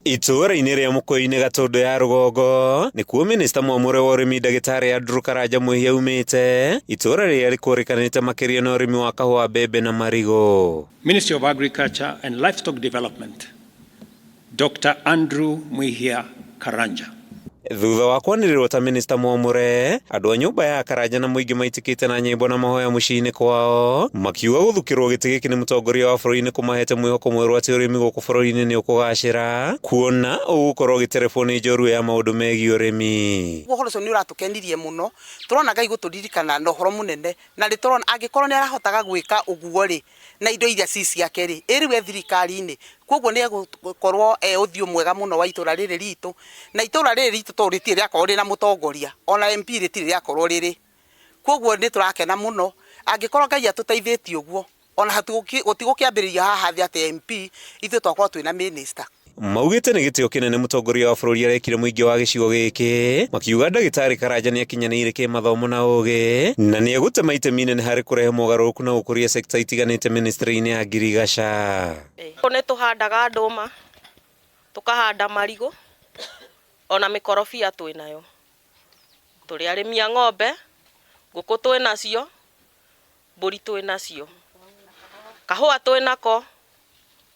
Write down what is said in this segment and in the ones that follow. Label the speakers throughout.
Speaker 1: Itũũra-inĩ rĩa Mũkũyũ-inĩ Gatũndũ ya rũgongo nĩkuo minista mwamũre wa ũrĩmi ndagĩtarĩ Andrew Karanja Mwihia aumĩte, itũũra rĩrĩa rĩkũrĩkanĩte makĩria na ũrĩmi wa kahũa, mbembe na marigũ.
Speaker 2: Ministry of Agriculture and Livestock Development, Dr. Andrew Mwihia Karanja.
Speaker 1: Thutha wa kwanĩrĩrwo ta minista mwamũre, andũ a nyũmba ya Karanja na mũingĩ maitĩkĩte na nyĩmbo na mahoya mũciĩ-inĩ kwao, makiuga gũthukĩrwo gĩtĩ gĩkĩ nĩ mũtongoria wa bũrũri nĩ kũmahete mwĩhoko mwerũ atĩ ũrĩmi gũkũ bũrũri-inĩ nĩ ũkũgacĩra, kuona ũgũkorwo ũgĩterebwo nĩ njorua ya maũndũ megiĩ ũrĩmi.
Speaker 3: Ũhoro ũcio nĩ ũratũkenirie mũno, tũrona Ngai gũtũririkana na ũhoro mũnene, na nĩ tũrona angĩkorwo nĩ arahotaga gwĩka ũguo rĩ, na indo iria ci ciake rĩ, ĩ rĩu e thirikari-inĩ, koguo nĩ egũkorwo e ũthiũ mwega mũno wa itũra rĩrĩ ritũ, na itũra rĩrĩ ritũ tondũ rĩtirĩ rĩakorwo rĩna mũtongoria, ona MP rĩtirĩ rĩakorwo rĩrĩ, koguo nĩ tũrakena mũno, angĩkorwo Ngai atũteithĩtie ũguo, ona gũtigũkĩambĩrĩria haha thĩ atĩ MP, ithuĩ twakorwo twĩna minister.
Speaker 1: Maugĩte nĩ gĩtĩo kĩnene mũtongoria wa bũrũri arekire mũingĩ wa gĩcigo gĩkĩ, makiuga ndagĩtarĩ Karanja nĩ akinyanĩire kĩmathomo na ũgĩ, na nĩ egũtema itemi inene harĩ kũrehe mogarũrũku na gũkũria sekta itiganĩte ministry-inĩ ya ngirigaca.
Speaker 4: Nĩ tũhandaga ndũma, tũkahanda marigũ, ona mĩkorobia twĩnayo. Tũrĩ arĩmi a ng'ombe, ngũkũ twĩnacio, mbũri twĩnacio, kahũa twĩnako,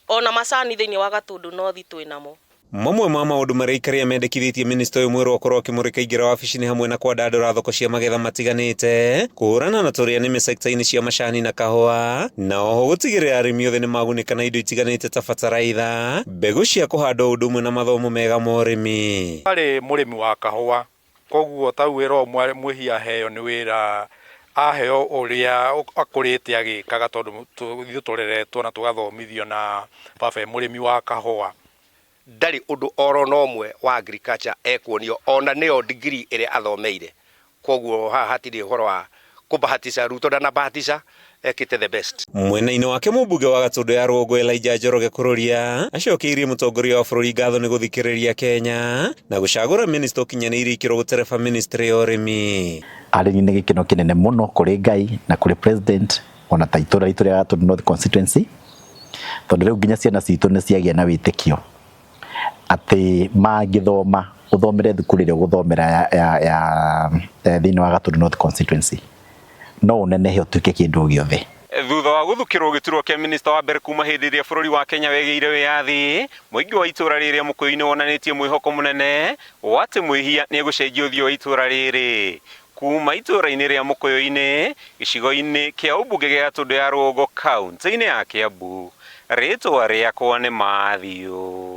Speaker 4: ona macani thĩinĩ wa Gatũndũ North twĩnamo.
Speaker 1: Mamwe ma maũndũ marĩa aikaria mendekithĩtie minista ũyũ mwerũ akorwo akĩmũrĩka aingĩra wabici nĩ hamwe na kwandandũra thoko cia magetha matiganĩte, kũhũrana na tũrĩa nĩme sekta-inĩ cia macani na kahũa, na oho gũtigĩrĩra arĩmi othe nĩ magunĩka na indo itiganĩte ta bataraitha, mbegũ cia kũhanda o ũndũ ũmwe na mathomo mega ma ũrĩmi.
Speaker 5: Arĩ mũrĩmi wa kahũa, koguo ta rĩu wĩra ũyũ Mwihia aheo nĩ wĩra aheo ũrĩa akũrĩte agĩkaga tondũ ithuĩ tũreretwo na tũgathomithio na baba e mũrĩmi wa kahũa.
Speaker 6: Ndarĩ ũndũ oro na ũmwe wa agriculture ekuonio ona nĩyo degree ĩrĩa athomeire, koguo haha hatirĩ ũhoro wa kũbahatisha. Ruto ndanabahatisha, ekĩte the best.
Speaker 1: Mwena-inĩ wake mũmbunge wa Gatũndũ ya Rũgongo Elijah Njoroge Kururia acokeirie mũtongoria wa bũrũri ngatho nĩ gũthikĩrĩria Kenya na gũcagũra minista ũkinyanĩirie ikĩro gũtereba ministry ya ũrĩmi.
Speaker 7: Arĩ nĩ gĩkeno kĩnene mũno kũrĩ Ngai na kũrĩ president ona ta itũra ritũ rĩa Gatũndũ North constituency, tondũ rĩu nginya ciana citũ nĩ ciagĩa na wĩtĩkio atĩ mangĩthoma ũthomere thukuru ĩrĩa ũgũthomera ya thĩinĩ wa Gatũndũ North constituency, no ũnenehe ũtuĩke kĩndũ gĩothe.
Speaker 1: Thutha wa gũthukĩrwo gĩturwa kĩa minista wa mbere kuma hĩndĩ ĩrĩa bũrũri wa Kenya wegĩire wĩyathi, mũingĩ wa itũra rĩrĩ rĩa Mũkũyũ-inĩ wonanĩtie mwĩhoko mũnene wa atĩ Mwĩhia nĩ egũcenjia ũthiũ wa itũra rĩrĩ. Kuma itũra-inĩ rĩa Mũkũyũ-inĩ, gĩcigo-inĩ kĩa ũmbunge gĩa Gatũndũ ya Rũgongo, kaunti-inĩ ya Kĩambu, rĩtwa rĩakwa nĩ Matthew.